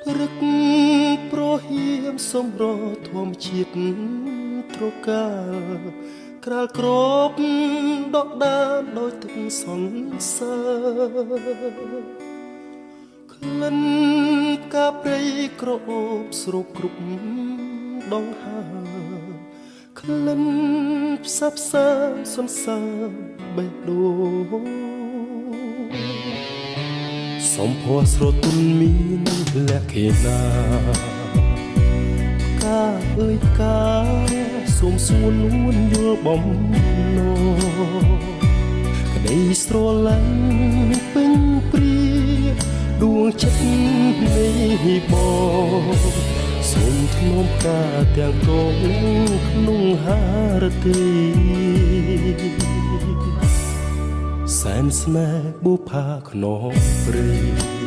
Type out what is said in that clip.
រឹកប្រហៀមសំរធម្មជាតិត្រកាលក្រាលក្របដកដាមដោយទឹកសង្សារក្លិនផ្កាព្រៃក្រអូបស្រូបគ្រប់ដងហើមក្លិនផ្សះផ្សាសន្សាបេះដូងសំភ័សស្រទុនមានលក្ខិណាផ្កាអើយផ្កាសូមសួននួនយល់បំណងក្តីស្រឡាញ់ពេញព្រាដួងចិត្តនៃបងសូមធ្នមផ្កាទាំងតងក្នុងហារតីសែនស្នេហ៍បុផាខ្នងព្រៃ។